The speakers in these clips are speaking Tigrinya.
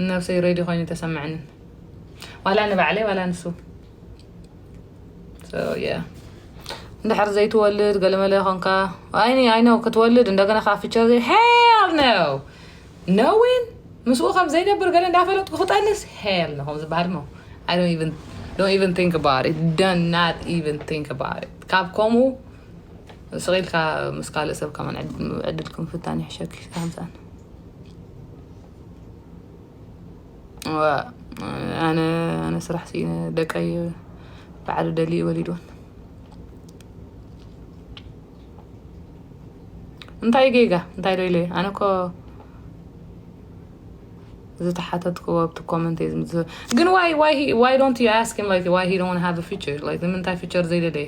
ነብሰይ ሬዲ ኮይኑ ተሰምዐንን ዋላ ንባዕለይ ዋላ ንሱ። So yeah, እንድሕር ዘይትወልድ ገለመለ ኾንካ፣ ኣይኒ ኣይነው ክትወልድ እንደገና ከዓ ፊቸር ዘይ hell no knowing ምስኡ ከም ዘይነብር ገለ እንዳፈለጥኩ ክጠንስ hell no ከም ዝበሃል ሞ I don't even don't even think about it. Do not even think about it. ካብ ከምኡ ስቕ ኢልካ ምስ ካልእ ሰብ ከማን ዕድልኩም ፍታን ይሕሸኪ። ሓምሳን ኣነ ኣነ ስራሕ ስኢነ ደቀይ ባዕሉ ደልዩ ወሊድወን። እንታይ ጌጋ እንታይ ዶ ኢለ ኣነ እኮ ዝተሓተትክዎ ኣብቲ ኮመንት እየ ዝምዝ ግን why why he why don't you ask him like why he don't have a future? Like ንምንታይ ፊቸር ዘይደለየ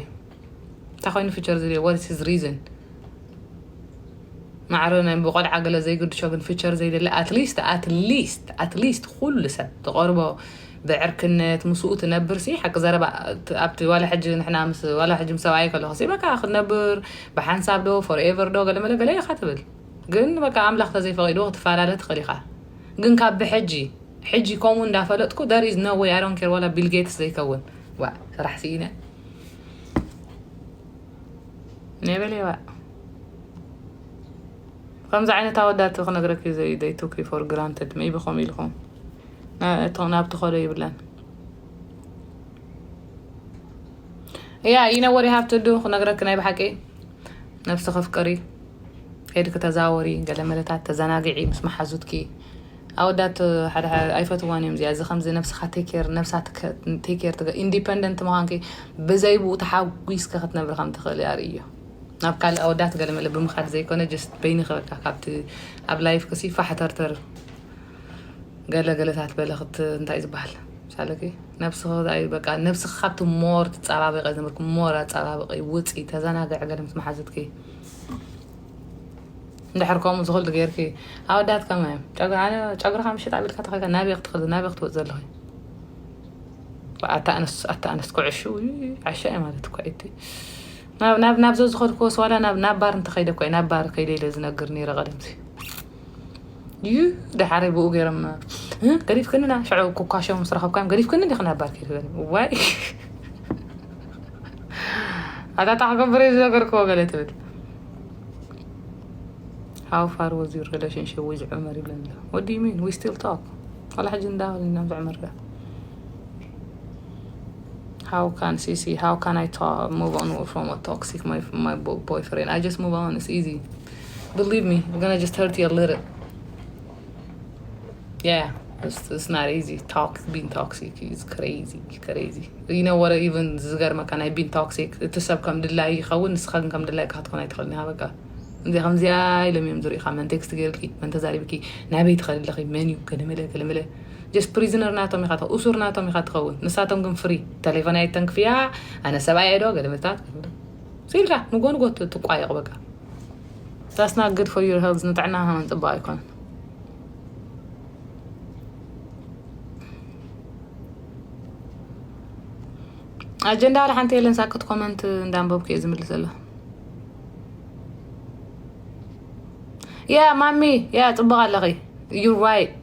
እንታይ ኮይኑ ፊቸር ዘይደለ what is his reason? ማዕረ ናይ ብቆልዓ ገለ ዘይግድሾ ግን ፊቸር ዘይደለ at least at least at least ኩሉ ሰብ ትቐርቦ ብዕርክነት ምስኡ ትነብር ሲ ሓቂ ዘረባ ኣብቲ ዋላ ሕጂ ንሕና ምስ ዋላ ሕጂ ምስ ሰብኣይ ከለኹ ሲ በቃ ክትነብር ብሓንሳብ ዶ forever ዶ ገለ መለ ገለ ኢኻ ትብል ግን በቃ ኣምላኽ ተዘይፈቒዱ ክትፈላለ ትኽእል ኢኻ ግን ካብ ብሕጂ ሕጂ ከምኡ እንዳፈለጥኩ there is no way I don't care ዋላ ቢል ጌትስ ዘይከውን ዋ ስራሕ ስኢነ ነበለ ዋ ከምዚ ዓይነት ኣወዳት ክነግረኪ they took you for granted maybe ከም ኢልኩም ናብ ትኸዶ ይብለን yeah you know what you have to do ክነግረኪ ናይ ብሓቂ ነብስኺ ኣፍቅሪ ከይድኪ ተዛወሪ ገለ መለታት ተዘናግዒ ምስ መሓዙትኪ ኣወዳት ሓደ ኣይፈትዋን እዮም እዚኣ እዚ ከምዚ ነብስኻ take care ነብሳ take care ኢንዲፐንደንት ምዃንኪ ብዘይ ብኡ ተሓጒስኪ ክትነብሪ ከም ትኽእሊ ኣርእዮ ናብ ካልእ ኣወዳት ገለ መለ ብምኻድ ዘይኮነ just በይንኺ በቃ ካብቲ ኣብ ላይፍኪ ሲ ፋሕተርተር ገለ ገለታት በለ ክት እንታይ ዝበሃል ሳለኪ ነብስኺ በቃ ነብስኺ ካብቲ more ትፀባበቂ ዝምርክ more ኣፀባበቂ ውፂ ተዘናግዒ ገለ ምስ መሓዙትኪ እንድሕር ከምኡ ዝኽሉ ጌርኪ ኣወዳት ከመ እዮም ጨጉሪ ኣነ ጨጉርኻ ምሽጥ ኣቢልካ ተኸልካ ናበይ ክትኽል ናበይ ክትወፅ ዘለኺ ኣታ ኣነስ ኣታ ኣነስ ኩዕሹ ዓሻ እየ ማለት እኳ እቲ ናብ ናብ ናብ ዘዝኸድክዎ ስዋላ ናብ ናብ ባር እንተኸይደ እኳ ናብ ባር ከይደ ኢለ ዝነግር ነይረ ቀደምሲ እዩ ደሓረይ ብኡ ገይሮም ገዲፍክንና ሽዑ ኩኳሾም ምስ ረኸብካዮም ገዲፍክኒ እንዲኽ ናብ ባር ከይድ ዋይ ኣታ ታሕገብረ ዝነገርክዎ ገለ ትብል How far was your relationship with Umar ይብለና What do you mean? We still talk. ዋላ ሕጂ እንዳበልና ምስ ዑመር ጋር How can C C, how can I talk, move on from a toxic my my boyfriend? I just move on. It's easy. Believe me, I'm gonna just hurt you a little. Yeah, it's, it's not easy. Talk being toxic is crazy, crazy. You know what? Even ዝገርመካ ናይ being toxic እቲ ሰብ ከም ድላይ ይኸውን ንስኻ ግን ከም ድላይካ ክትኮን ኣይትኽእልን ኢኻ በቃ እዚ ከምዚኣ ኢሎም እዮም ዝሪኢኻ መን ቴክስት ገይርልኪ መን ተዛሪብኪ ናበይ ትኸዲ ኣለኺ መን እዩ ገለመለ ገለመለ just prisoner ናቶም ኢኻ እሱር ናቶም ኢኻ ትኸውን ንሳቶም ግን free ተሌፎን ኣይተንክፍያ ኣነ ሰብኣይ ዶ ገለመለታት ሲልካ ንጎ ንጎ ትቋየቕ በቃ That's not good for your health ንጥዕና ሃመን ፅቡቅ ኣይኮነን ኣጀንዳ ዋላ ሓንቲ የለን ሳክት ኮመንት እንዳንበብኩ እየ ዝምልስ ዘሎ yeah ማሚ yeah ፅቡቅ ኣለኺ you right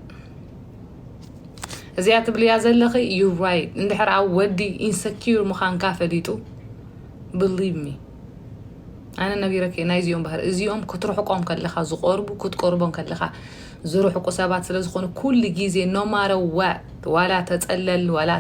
እዚኣ ትብልያ ዘለኺ you right እንድሕር ኣብ ወዲ insecure ምዃንካ ፈሊጡ believe me ኣነ ነጊረኪ ናይዚኦም ባህር እዚኦም ክትርሕቆም ከለኻ ዝቆርቡ ክትቆርቦም ከለኻ ዝርሕቁ ሰባት ስለ ዝኾኑ ኩሉ ግዜ no matter what ዋላ ተፀለል ዋላ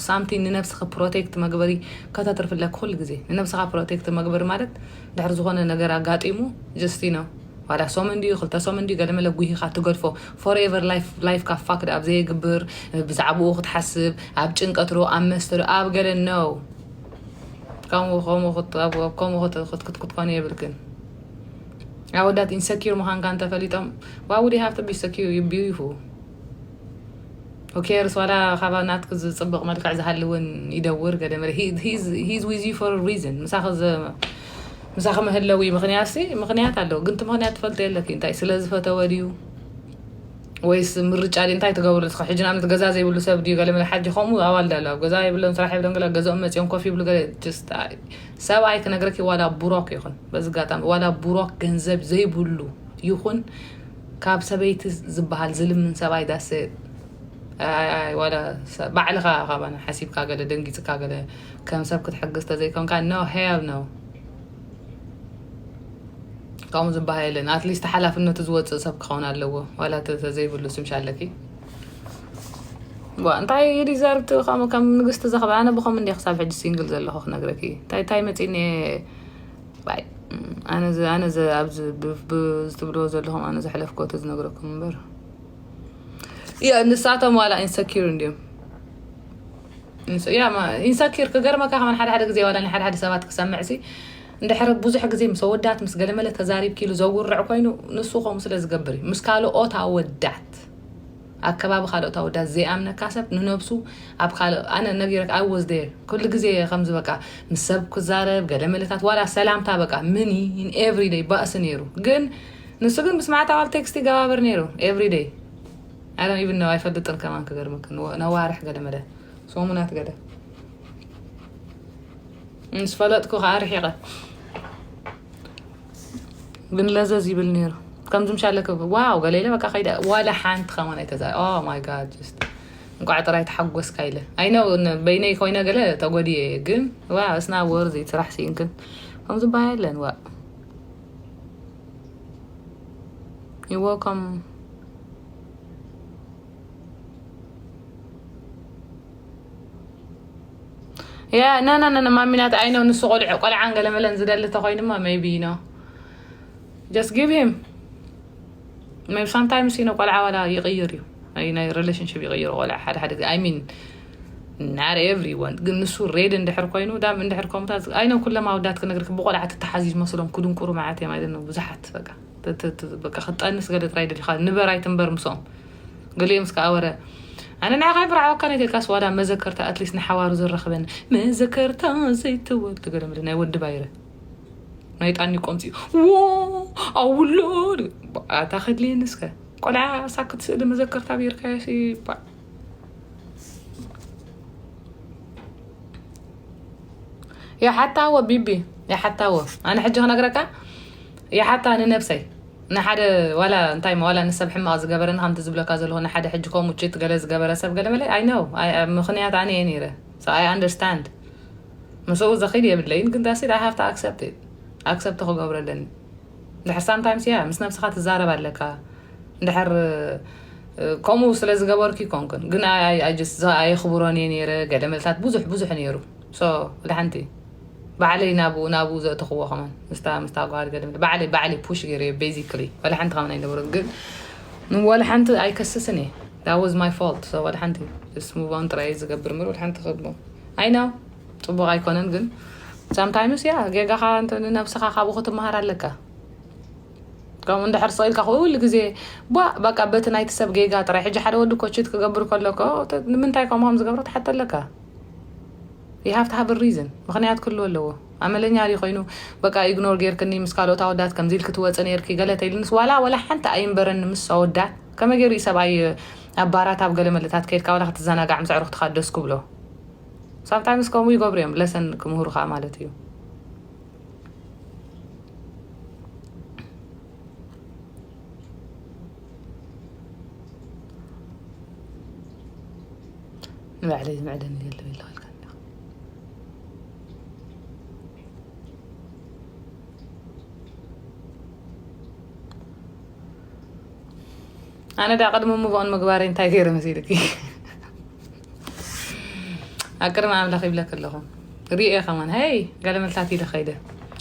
something ንነብስኺ protect መግበሪ ከተትርፍለክ ኩሉ ግዜ ንነብስኻ protect መግበሪ ማለት ድሕር ዝኾነ ነገር ኣጋጢሙ just you know ዋላ ሰሙን ድዩ ክልተ ሰሙን ድዩ ገለመለ ጉሂኻ ትገድፎ forever life life ካ fucked up ዘየግብር ብዛዕባኡ ክትሓስብ ኣብ ጭንቀት ዶ ኣብ መስተ ዶ ኣብ ገለ no ከምኡ ከምኡ ክት- ኣብ- ኣብ ከምኡ ክት- ክት- ክት- ክትኮኒ የብልክን ኣወዳት insecure ምዃንካ እንተፈሊጦም why would you have to be secure you beautiful who cares ዋላ ካባ ናትክ ዝፅብቕ መልክዕ ዝሃልውን ይደውር ገለ መለ He- he's- he's with you for a reason ምሳኺ ዝ- ምሳኺ መህለዊ ምኽንያት ሲ ምኽንያት ኣለዎ ግን እቲ ምኽንያት ትፈልጦ የለኪ እንታይ ስለ ዝፈተወ ድዩ ወይስ ምርጫ ድዩ እንታይ ትገብሩ ንስኻ ሕጂ ንኣብነት ገዛ ዘይብሉ ሰብ ድዩ ገለ መለ ሓጂ ከምኡ ኣዋልድ ኣሎ ኣብ ገዛ የብሎም ስራሕ የብሎም ገለ ገዛኦም መፂኦም ኮፍ ይብሉ ገለ just ሰብኣይ ክነግረኪ ዋላ ብሮክ ይኹን በዚ ኣጋጣሚ ዋላ ብሮክ ገንዘብ ዘይብሉ ይኹን ካብ ሰበይቲ ዝበሃል ዝልምን ሰብኣይ that's it ኣይ፣ ኣይ፣ ዋላ ሰ-፣ ባዕልኻ ካባና ሓሲብካ ገለ ደንጊጽካ ገለ ከም ሰብ ክትሕግዝ ተዘይኮንካ፣ no, hell no። ከምኡ ዝበሃል የለን። ኣትሊስት ሓላፍነቱ ዝወፅእ ሰብ ክኸውን ኣለዎ። ዋላ ተ-፣ ተዘይብሉ ስምሽ ኣለኪ። ዋ፣ እንታይ ሪዛርት ከም፣ ከም ንግስቲ ዘኽብር? ኣነ ብኸም እንዲ ክሳብ ሕጂ ሲንግል ዘለኹ ክነግረኪ። እንታይ፣ እንታይ መፂኒ? ባይ። ኣነ ዝ-፣ ኣነ ዝ-፣ ኣብዚ ብ-፣ ብ-፣ ዝትብልዎ ዘለኹም ኣነ ዘሕለፍኮ ተዝነግረኩም እምበር። ያ፣ ንሳቶም ዋላ ኢንሰኪር እንዲዮም። ንሱ፣ ያ፣ ማ-፣ ኢንሰኪር ክገርመካ ከማን ሓደ ሓደ ግዜ ዋላ ናይ ሓደ ሓደ ሰባት ክሰምዕ ሲ፣ እንድሕር ብዙሕ ግዜ ምስ ኣወዳት ምስ ገለመለ ተዛሪብኪ ኢሉ ዘውርዕ ኮይኑ፣ ንሱ ከምኡ ስለ ዝገብር እዩ። ምስ ካልኦት ኣወዳት፣ ኣብ ከባቢ ካልኦት ኣወዳት ዘይኣምነካ ሰብ ንነብሱ ኣብ ካልእ፣ ኣነ ነጊረክ፣ I was there። ኩሉ ግዜ ከምዚ በቃ ምስ ሰብ ክዛረብ፣ ገለመለታት ዋላ ሰላምታ በቃ ምን in everyday ባእሲ ነይሩ። ግን ንሱ ግን ምስ ማዕታዋል ቴክስት ይገባብር ነይሩ everyday። I don't even know፣ ኣይፈልጥን ከማን ክገርመክ። ንወ-፣ ነዋርሕ ገለመለ፣ ሰሙናት ገለ ምስ ፈለጥኩ ከዓ ርሒቐ። ግን ለዘዝ ይብል ነይሩ። ከምዚ ምሻለ ክብ-፣ ዋው፣ ገለ ኢለ በቃ ከይደ፣ ዋላ ሓንቲ ከማን ኣይተዛ-፣ oh my God፣ just እንቋዕ ጥራይ ተሓጎስካ ኢለ። I know፣ ን-፣ በይነይ ኮይነ ገለ ተጎድየ እየ፣ ግን ዋው፣ it's not worth it፣ ስራሕ ስኢንክን። ከምዚ በሃ የለን፣ ዋእ። You're welcome። Yeah, no, no, no, no, ማሚናት፣ I know፣ ንሱ ቆልዑ፣ ቆልዓን ገለመለን ዝደሊ ተኾይኑማ፣ maybe፣ you know። Just give him። Maybe sometimes፣ you know፣ ቆልዓ ዋላ ይቕይር እዩ። ኣይ፣ ናይ ሪሌሽንሽፕ ይቕይሩ ቆልዓ ሓደ ሓደ ግዜ። I mean፣ not everyone። ግን ንሱ ሬድ እንድሕር ኮይኑ፣ ዳም እንድሕር ከምታት፣ I know፣ ኩሎም ኣወዳት ክነግርክ ብቆልዓ ትተሓዝ እዩ ዝመስሎም፣ ክድንቁሩ ማለት እዮም፣ I don't know፣ ብዙሓት በቃ። ት-፣ ት-፣ ት-፣ በቃ ክትጠንስ ገለ ጥራይ ደሊኻ፣ ንበር ኣይትንበር ምስኦም። ገሊኦም እስከ ኣወረ፣ ኣነ ንዓኻ ይፍርዓወካ፣ ናይ ተልካስ ዋላ መዘከርታ፣ ኣትሊስት ንሓዋሩ ዘራኽበን መዘከርታ ዘይትወል ትገለ ምድ ናይ ወዲ ባይረ። ናይ ጣኒ ቆምፂ፣ ዎ፣ ኣውሎ፣ ኣታ ከድልየኒ እስከ። ቆልዓ ሳክት ስእሊ መዘከርታ ብይርካዮ ሲ፣ ባ-፣ ይሓታዎ ቢቢ፣ ይሓታዎ። ኣነ ሕጂ ክነግረካ፣ ይሓታ ንነብሰይ። ንሓደ ዋላ እንታይ፣ ዋላ ንሰብ ሕማቕ ዝገበረኒ፣ ከምቲ ዝብለካ ዘለኹ፣ ንሓደ ሕጂ ከምኡ ቺት ገለ ዝገበረ ሰብ ገለ መለ፣ I know። ኣይ፣ ምኽንያት ኣነ እየ ነይረ። So I understand። ምስኡ ዘኺድ የብለይን፣ ግን that's it፣ I have to accept it። ኣክሰፕት ክገብሮ ኣለኒ። እንድሕር ሳምታይምስ፣ ያ፣ ምስ ነብስኻ ትዛረብ ኣለካ። እንድሕር፣ እ፣ ከምኡ ስለ ዝገበርኩ ይኮንኩን። ግን ኣይ፣ ኣይ፣ ኣይ ጀስት ዘ-፣ ኣየኽብሮን እየ ነይረ። ገለ መልታት ብዙሕ፣ ብዙሕ ነይሩ። ሶ፣ ወላ ሓንቲ ባዕለይ ናብኡ፣ ናብኡ ዘእተኽዎ ከማን። ምስታ፣ ምስታ ጓል ገለ መለ-፣ ባዕለይ፣ ባዕለይ ፑሽ ገይረ፣ ቤዚክሊ። ወላ ሓንቲ ከማን ኣይነበሮን። ግን ንወላ ሓንቲ ኣይከስስን እየ። That was my fault። ሶ፣ ወላ ሓንቲ just move on ጥራይ ዝገብር ምር፣ ወላ ሓንቲ ከብሎ። I know። ጽቡቕ ኣይኮነን፣ ግን ሳምታይምስ፣ ያ፣ ጌጋኻ እንተ ንነብስኻ ካብኡ ክትመሃር ኣለካ። ከምኡ እንድሕር ስቕ ኢልካ ኩሉ ግዜ፣ ቧ፣ በቃ በቲ ናይቲ ሰብ ጌጋ ጥራይ። ሕጂ ሓደ ወዲ ኮ ቺት ክገብር ከሎ እኮ፣ ተ-፣ ንምንታይ ከምኡ ከም ዝገብሮ ትሓቶ ኣለካ። You have to have a reason። ምኽንያት ክህልዎ ኣለዎ። ኣመለኛ ድዩ ኮይኑ፣ በቃ ኢግኖር ጌርክኒ፣ ምስ ካልኦት ኣወዳት ከምዚ ኢልኪ ትወፂ ነይርኪ፣ ገለ ተኢሉንስ ዋላ፣ ዋላ ሓንቲ ኣይንበረኒ ምስ ኣወዳት። ከመይ ገይሩ እዩ ሰብኣይ ኣብ ባራት ኣብ ገለ መለታት ከይድካ ዋላ ክትዘናጋዕ ምስ ኣዕሩኽትኻ ደስ ክብሎ? ሳምታይምስ ከምኡ ይገብሩ እዮም፣ ለሰን ክምህሩኻ ማለት እዩ። ንባዕለይ ዝምዕደኒ የለ ኢልካ ኣለኻ። ኣነ ዳ ቅድሚ ሙቭ ኦን ምግባረይ እንታይ ገይረ መሲልኪ? ኣብ ቅድሚ ኣምላኽ ይብለኪ ኣለኹ። ሪኤ ከማን፣ ሄይ፣ ገለ መልታት ኢለ ኸይደ።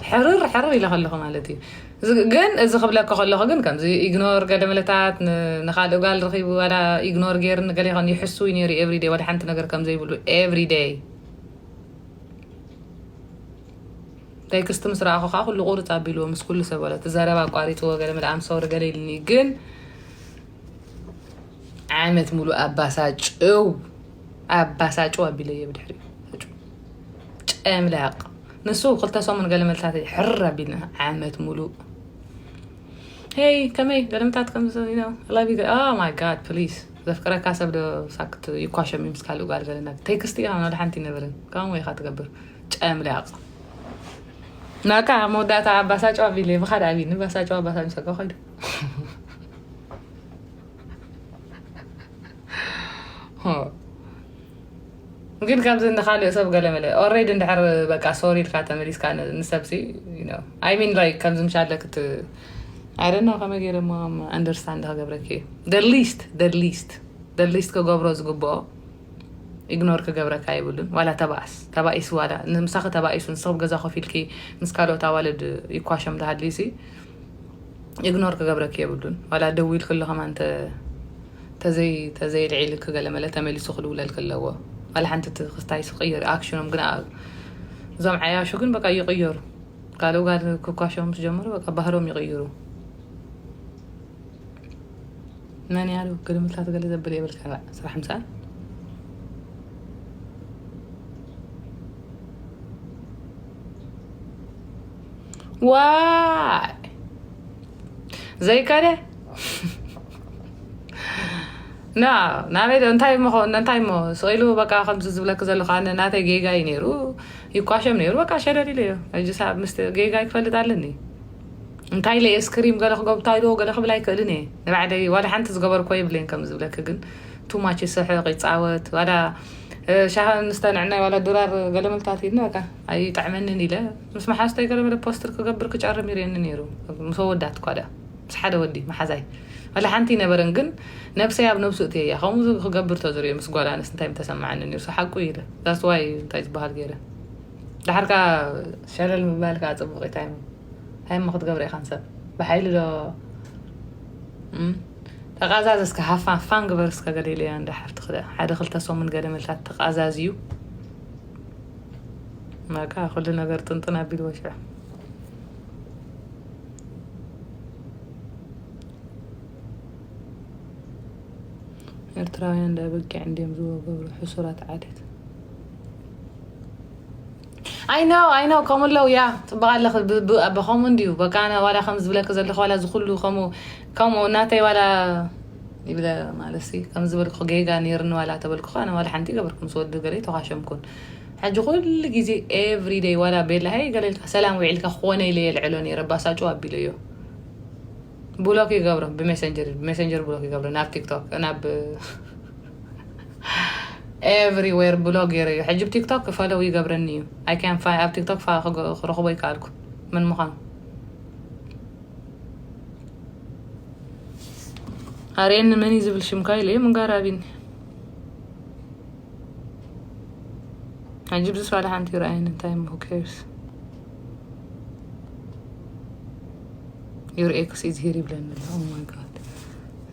ሕርር፣ ሕርር ኢለ ከለኹ ማለት እዩ። እዚ፣ ግን እዚ ክብለኪ ከለኹ ግን ከምዚ ኢግኖር ገለ መለታት ን-፣ ንኻልእ ጓል ረኺቡ ዋላ ኢግኖር ገይርኒ ገለ ይኸውን ይሕሱ እዩ ነይሩ ኤቭሪዴይ፣ ዋላ ሓንቲ ነገር ከም ዘይብሉ ኤቭሪዴይ። ቴክስት ምስ ረኣኹ ከዓ ኩሉ ቁርፅ ኣቢልዎ ምስ ኩሉ ሰብ፣ ዋላ እቲ ዘረባ ኣቋሪፅዎ፣ ገለ መለ ኣም ሶሪ ገለ ኢልኒ። ግን ዓመት ሙሉእ ኣባሳጭው፣ ኣባሳጭው ኣቢለዮ ብድሕሪኡ። ጨምላቕ። ንሱ ክልተ ሰሙን ገለ መልታት ሕር ኣቢልና ዓመት ሙሉእ። ሄይ፣ ከመይ? ገለ ምታት ከም፣ you know, I love you. Oh my God, please. ዘፍቅረካ ሰብ ዶ ሳክት ይኳሸም ምስ ካልእ ጓል ገለና? ቴክስት ኢኻ፣ ወላ ሓንቲ ይነበርን። ከምኡ ኢኻ ትገብር። ጨምላቕ። ናካ መወዳእታ ኣባሳጨዋ ቢለ፣ ብኻድ ኣቢኒ፣ ባሳጨዋ ኣባሳጨዋ ከይዱ። ግን ከምዚ ንካልእ ሰብ ገለመለ ኦሬዲ እንድሕር በቃ ሶሪ ኢልካ ተመሊስካ ንሰብሲ። I mean like ከምዚ ምሻለ ክት I don't know ከመይ ገይረ ሞ ኣንደርስታንድ ክገብረኪ። The least the least the least ክገብሮ ዝግብኦ ኢግኖር ክገብረካ ይብሉን። ዋላ ተባእስ ተባኢሱ ዋላ ንምሳኺ ተባኢሱ ንስኺ ገዛ ኮፍ ኢልኪ ምስ ካልኦት ኣዋልድ ይኳሸም ተሃልዩሲ ኢግኖር ክገብረኪ የብሉን። ዋላ ደዊልክሎ ከማን ተዘይ ተዘይ ልዒልክ ገለ መለ ተመሊሱ ክድውለልክ ኣለዎ። ዋላ ሓንቲ እቲ ክስታይ ስቅይር ኣክሽኖም ግን ኣ- እዞም ዓያሹ ግን በቃ ይቅየሩ። ካልእ ጋር ክኳሸሙ ምስ ጀመሩ በቃ ባህሮም ይቅይሩ። መን ያሉ ግድምታት ገለ ዘብል የብልካ ስራሕ ምሳል ዋይ ዘይከደ ና ናበይ ዶ እንታይ ሞ እንታይ ሞ ስኢሉ በቃ ከምዚ ዝብለክ ዘለኹ ኣነ ናተይ ጌጋ እዩ ነይሩ። ይኳሸም ነይሩ በቃ ሸደድ ኢለዮ። ሕጂ ሳብ ምስ ጌጋ ክፈልጥ ኣለኒ። እንታይ ኢለ ስክሪም ገለ ክገብር እንታይ ዶ ገለ ክብል ኣይክእልን እየ። ንባዕደይ ዋላ ሓንቲ ዝገበርኮ የብለይን ከም ዝብለክ ግን ቱ ማች ይስሕቕ ይፃወት ዋላ ሻሃ ንስተንዕናይ ዋላ ድራር ገለ መልታት ኢድና በቃ ኣይጠዕመንን ኢለ ምስ መሓዝተይ ገለ መለ ፖስትር ክገብር ክጨርም ይርእየኒ ነይሩ። ምስ ወዳት እኳ ደኣ ምስ ሓደ ወዲ መሓዛይ ዋላ ሓንቲ ይነበረን ግን ነብሰይ ኣብ ነብሱ እትየ እያ ከምኡ ክገብር ተዝሪኦ ምስ ጓል ኣነስ እንታይ ምተሰማዓኒ ነይሩ ሓቁ ኢለ that's why እንታይ ዝበሃል ገይረ ዳሕርካ ሸለል ምባልካ ፅቡቅ ኢታይ እንታይ እሞ ክትገብረ ኢኻ ንሰብ ብሓይሊ ዶ ተቃዛዘ እስከ ሃፋ ፋን ግበር እስከ ገለ ኢለያ እንዳ ሓፍቲ ክደ ሓደ ክልተ ሰሙን ገለ መልታት ተቃዛዝዩ በቃ ኩሉ ነገር ጥንጥን ኣቢልዎ ሽዑ ኤርትራውያን እንዳ በጊዕ እንድዮም ዝወገብሩ ሕሱራት ዓደት I know I know ከምኡ ኣለዉ ያ ፅቡቅ ኣለኽ ብኸምኡ እንድዩ በቃ ኣነ ዋላ ከም ዝብለክ ዘለኹ ዋላ ዝኩሉ ከምኡ ከምኡ እናተይ ዋላ ይብለ ማለት ሲ ከም ዝበልኩ ጌጋ ነይርኒ ዋላ ተበልኩ ኣነ ዋላ ሓንቲ ገበርኩ ምስ ወዲ ገለ ተኳሸምኩን ሕጂ ኩሉ ግዜ everyday ዋላ ቤላ ሃይ ገለ ኢልካ ሰላም ውዒልካ ክኾነ ኢለ የልዕሎ ነይረ ባሳጩ ኣቢለዮ ብሎክ ይገብሮ ብሜሰንጀር ብሜሰንጀር ብሎክ ይገብሮ ናብ ቲክቶክ ናብ everywhere ብሎክ ገይረ እዩ ሕጂ ብቲክቶክ ፈለው ይገብረኒ እዩ I can find ኣብ ቲክቶክ ክረኽቦ ይከኣልኩ ምን ምዃኑ ኣርእየኒ መን እዩ ዝብል ሽምካ ኢለ ምንጋር ኣቢኒ ሕጂ ብዝስ ዋላ ሓንቲ ይረኣየኒ እንታይ እሞ who cares your ex is here ይብለኒ ኣሎ oh my god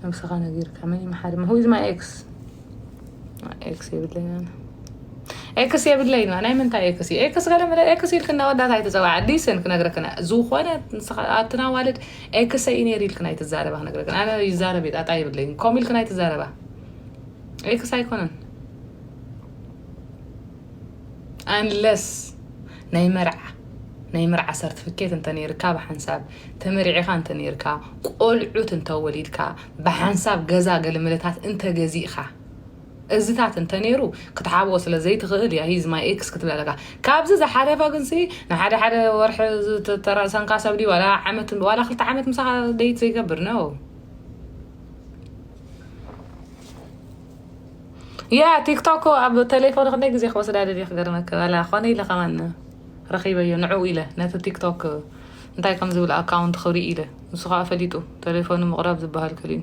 ነብስኻ ነጊርካ መን ይመሓሪ who is my ex ኤክስ የብለይን ኣነ ኤክስ የብለይን ናይ ምንታይ ኤክስ እዩ ኤክስ ገለ መለ ኤክስ ኢልክና ወዳት ኣይተፀዋዕ ሊስን ክነግረክና ዝኾነ ኣትና ዋልድ ኤክስ እዩ ነይሩ ኢልክና ኣይትዛረባ ክነግረክና ኣነ ይዛረብ ጣጣ የብለይን ኮም ኢልክና ኣይትዛረባ ኤክስ ኣይኮነን unless ናይ መርዓ ናይ መርዓ ሰርቲፊኬት እንተ ነይርካ ብሓንሳብ ተመሪዕኻ እንተ ነይርካ ቆልዑት እንተ ወሊድካ ብሓንሳብ ገዛ ገለመለታት እንተ ገዚእኻ እዚታት እንተ ነይሩ ክትሓብኦ ስለ ዘይትኽእል እያ he's my ex ክትብል ኣለካ ካብዚ ዝሓለፈ ግንሲ ንሓደ ሓደ ወርሒ ዝተራእሰንካ ሰብ ድዩ ዋላ ዓመት ዋላ ክልተ ዓመት ምሳኻ ደይት ዘይገብር ነው ያ ቲክቶክ ኣብ ቴሌፎን ክንደይ ግዜ ክወስዳ ደልየ ክገርመክ ዋላ ኮነ ኢለ ከማን ረኺበዮ ንዕኡ ኢለ ነቲ ቲክቶክ እንታይ ከም ዝብል ኣካውንት ክርኢ ኢለ ንሱ ከዓ ፈሊጡ ቴሌፎኑ ምቕራብ ዝበሃል ከሊኒ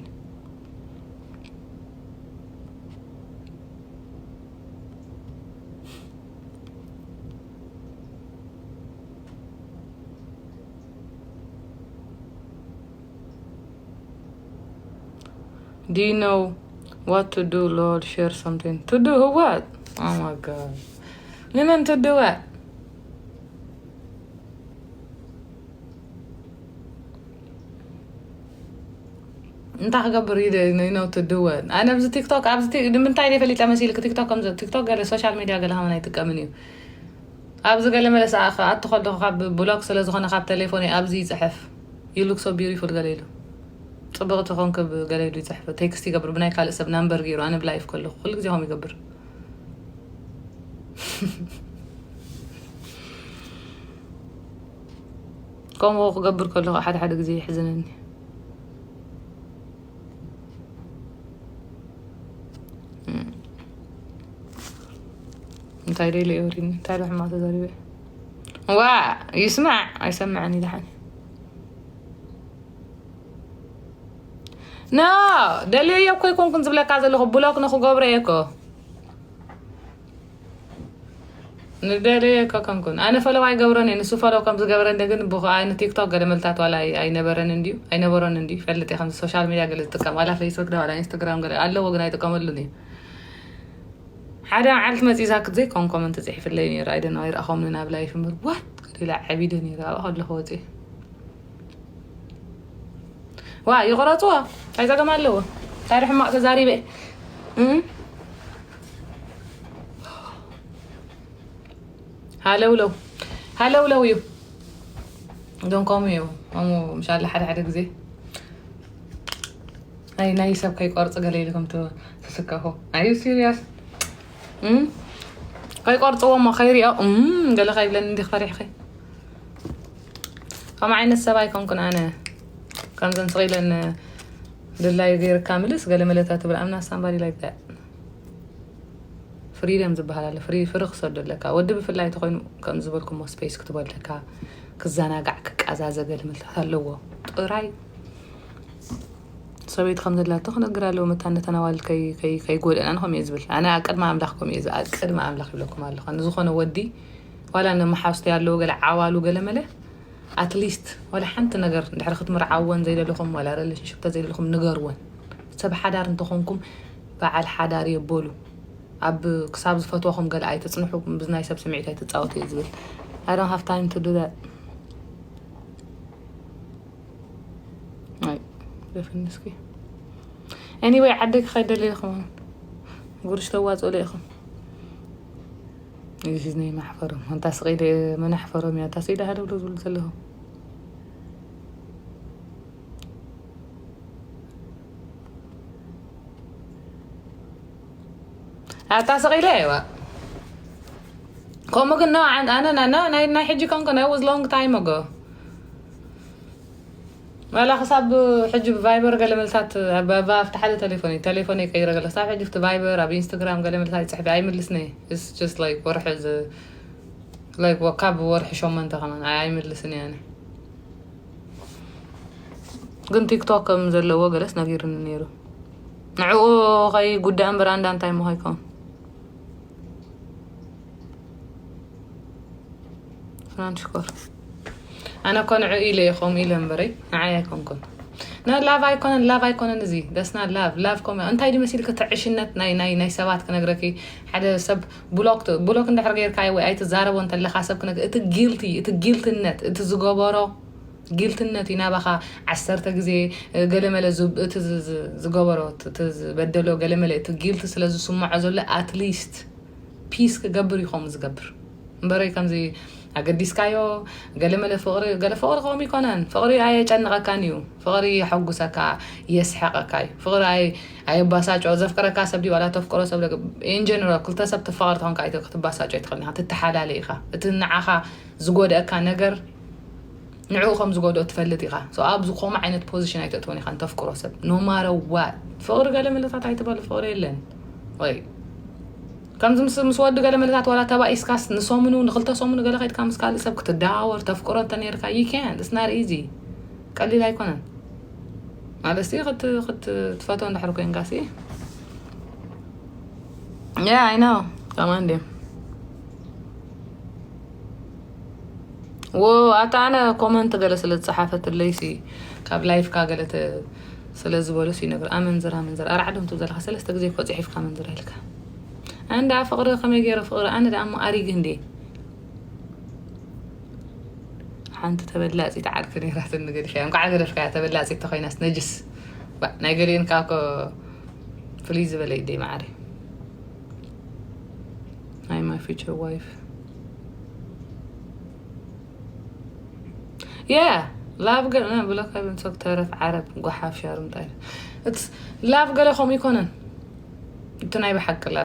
Do you know what to do, Lord? Share something. To do what? Oh my God. Women to do what? እንታይ ክገብር ኢለ ነው ትድወ ኣነ ኣብዚ ቲክቶክ ኣብዚ ንምንታይ ደ ፈሊጠ መሲልክ ቲክቶክ ከም ቲክቶክ ገለ ሶሻል ሚድያ ገለ ከመን ኣይጥቀምን እዩ ኣብዚ ገለ መለስ ኣትኸለኹ ካብ ብሎክ ስለ ዝኾነ ካብ ቴሌፎን ኣብዚ ይፅሕፍ you look so beautiful ገለ ኢሉ ፅብቕቲ ኮንክ ገለ ኢሉ ይፅሕፍ ቴክስት ይገብር ብናይ ካልእ ሰብ ናምበር ገይሩ ኣነ ብላይፍ ከለኹ ኩሉ ግዜ ከም ይገብር ከምኡ ክገብር ከለኹ ሓደ ሓደ ግዜ ይሕዝነኒ እንታይ ደይለ የውሪኒ እንታይ ዶ ሕማቅ ተዛሪበ። ዋ ይስማዕ ኣይሰምዐን ይልሓን። ኖ ደልየ እኮ ይኮንኩን ዝብለካ ዘለኹ ብሎክ ንክገብሮ እየ እኮ። ንደልየ እኮ ኮንኩን ኣነ ፈለው ኣይገብሮን እየ። ንሱ ፈለው ከም ዝገበረኒ ግን ብኸ ኣይ ንቲክቶክ ገለ መልታት ዋላ ኣይ- ኣይነበረን እንድዩ ኣይነበሮን እንድዩ ይፈልጥ እየ። ከምዚ ሶሻል ሚድያ ገለ ዝጥቀም ዋላ ፌስቡክ ዳ ዋላ ኢንስታግራም ገለ ኣለዎ ግን ኣይጥቀመሉን እየ። ሓደ መዓልቲ መፂዛ ክትዘይ ኮም ኮመንት ፅሒፍለይ ነይሩ ኣይደን ኣይረኣኸምኒ ናብ ላይፍ እምበር ዋት ገዲላ ዓቢደ ነይሩ ኣብኣ ከለኹ ወፂ ዋ ይቆረፅዎ እንታይ ፀገም ኣለዎ። ታሪ ሕማቅ ተዛሪበ እም? ሃለውለው ሃለውለው እዩ። እዞም ከምኡ እዩ ከምኡ ምሻለ ሓደ ሓደ ግዜ ናይ ናይ ሰብ ከይቆርፅ ገለ ኢልኩም ትስከፉ ኣዩ ሲሪያስ ከይቆርፅዎ ሞ ከይሪኦ እም፣ ገለ ከይብለኒ እንዲክ ፈሪሕኺ ከምኡ ዓይነት ሰብ ኣይኮንኩን ኣነ። ከምዘን ስቕ ኢለን ድላዩ ገይርካ ምልስ ገለ መለታ ትብል ኣምና ሳምባዲ ላይክ ዳት ፍሪደም ዝበሃል ኣሎ። ፍሪ ፍሪ ክሰዶ ኣለካ ወዲ ብፍላይ ተኮይኑ ከም ዝበልኩሞ ስፔስ ክትቦ ኣለካ ክዘናጋዕ ክቃዛዘ ገለ መልታት ኣለዎ ጥራይ። ሰበይቲ ከም ዘላቶ ክነግር ኣለዎ መታን ነተን ኣዋልድ ከይ- ከይ- ከይጎድእና ንኸም እየ ዝብል ኣነ ኣብ ቅድሚ ኣምላኽ ከም እየ ዝ- ኣብ ቅድሚ ኣምላኽ ይብለኩም ኣለኹ ንዝኾነ ወዲ ዋላ ነመሓውስቲ ኣለዎ ገለ ዓዋሉ ገለ መለ ኣትሊስት ዋላ ሓንቲ ነገር ድሕሪ ክትምርዓወን ዘይደለኹም ዋላ ሪሌሽንሽፕ ተዘይደለኹም ንገርወን። ሰብ ሓዳር እንተኾንኩም በዓል ሓዳር እየ በሉ። ኣብ ክሳብ ዝፈትወኹም ገለ ኣይትፅንሑ፣ ብናይ ሰብ ስምዒት ኣይትፃወቱ እየ ዝብል። I don't have time to do that። ኣይ ዘፍንስኪ anyway ዓደይ ክኸይድ ደለ ኢኹም ጉርሽ ተዋፅእሉ ኢኹም። እዚ ናይ ማሕፈሮም ኣንታ ስቕ ኢለ መናሕፈሮም እያ ኣንታ ስኢለ ሃለውሎ ዝብሉ ዘለኹ። ኣታ ስቕ ኢለ እየዋ ከምኡ ግን no ኣነ ናይ ናይ ሕጂ ኮንኮ ናይ was long time ago። ዋላ ክሳብ ሕጂ ብቫይበር ገለ መልታት ኣብቲ ሓደ ቴሌፎን ቴሌፎን ይቀይረ ገለ ክሳብ ሕጂ ብቲ ቫይበር ኣብ ኢንስታግራም ገለ መልታት ይፅሕፊ ኣይምልስነ። It's just like ወርሒ ዝ like ወ- ካብ ወርሒ ሸሞንተ ከማን ኣይ- ኣይምልስን እየ ኣነ። ግን ቲክቶክ ከም ዘለዎ ገለስ ነጊርኒ ነይሩ። ንዕኡ ኸይ ጉዳይ እምበር ኣንዳ እንታይ ምኾ ይከውን ፍናን ሽኮር ኣነ እኮ ንዑ ኢለ እየ ከምኡ ኢለ እምበረይ ንዓይ ኣይኮንኩን። ና ላቭ ኣይኮነን ላቭ ኣይኮነን እዚ ደስና ላቭ ላቭ ኮ እንታይ ድመሲል ክትዕሽነት ናይ ናይ ናይ ሰባት ክነግረኪ ሓደ ሰብ ብሎክ ብሎክ እንድሕር ጌርካ ወይ ኣይትዛረቦ እንተለካ ሰብ ክነግ እቲ ጊልቲ እቲ ጊልትነት እቲ ዝገበሮ ጊልትነት እዩ ናባኻ ዓሰርተ ግዜ ገለመለ ዝብ- እቲ ዝ- ዝ- ዝገበሮ እቲ ዝበደሎ ገለመለ እቲ ጊልቲ ስለ ዝስምዖ ዘሎ ኣትሊስት ፒስ ክገብር እዩ ከምኡ ዝገብር እምበረይ ከምዚ ኣገዲስካዮ ገለመለ ፍቕሪ ገለ ፍቕሪ ከምኡ ይኮነን ፍቕሪ ኣየጨንቐካን እዩ ፍቕሪ የሐጉሰካ የስሐቐካ እዩ ፍቕሪ ኣየ- ኣየባሳጮ ዘፍቅረካ ሰብ ድዩ ዋላ ተፍቅሮ ሰብ ኢንጀነራል ክልተ ሰብ ትፋቐር ተኾንካ ኣይተ ክትባሳጮ ኣይትኽእል ኢኻ ትተሓላለ ኢኻ እቲ ንዓኻ ዝጎድኣካ ነገር ንዕኡ ከም ዝጎድኦ ትፈልጥ ኢኻ ኣብ ዝኾመ ዓይነት ፖዚሽን ኣይተእትወን ኢኻ ንተፍቅሮ ሰብ no matter what ፍቕሪ ገለ መለታት ኣይትበሉ ፍቕሪ የለን ወይ ከምዚ ምስ ምስ ወዲ ገለ መለታት ዋላ ተባኢስካስ ንሰሙኑ ንክልተ ሰሙኑ ገለ ከድካ ምስ ካልእ ሰብ ክትደዋወር ተፍቅሮ እንተ ነርካ you can't it's not easy ቀሊል ኣይኮነን ማለት ሲ ክትፈትዎ እንድሕር ኮንካ ሲ yeah I know ከማን ድዮም ዎ ኣታ ኣነ ኮመንት ገለ ስለ ዝፀሓፈትለይ ሲ ካብ ላይፍካ ገለ ስለ ዝበሉ ሲ ነገር ኣመንዝር ኣመንዝር ኣርዓዶም ትብ ዘለካ ሰለስተ ግዜ እኮ ፅሒፍካ ኣመንዝር ኢልካ ኣንዳ ፍቅሪ ከመይ ገይረ ፍቅሪ ኣነ ዳ ኣሞ ኣሪግ እንዴ ሓንቲ ተበላፂት ዓርኪ ነይራትኒ ገዲፈያ እንኳዕ ገደፍካያ ተበላፂት ተኮይናስ ነጅስ ባ- ናይ ገሊኡን ካብ ኮ ፍልይ ዝበለ ይደይ ማዕረ ናይ my future wife yeah love ገለ ብለካ ብንሰብ ተረፍ ዓረብ ጓሓፍ ሻርምጣ it's love ገለ ከምኡ ይኮነን እቲ ናይ ብሓቅላ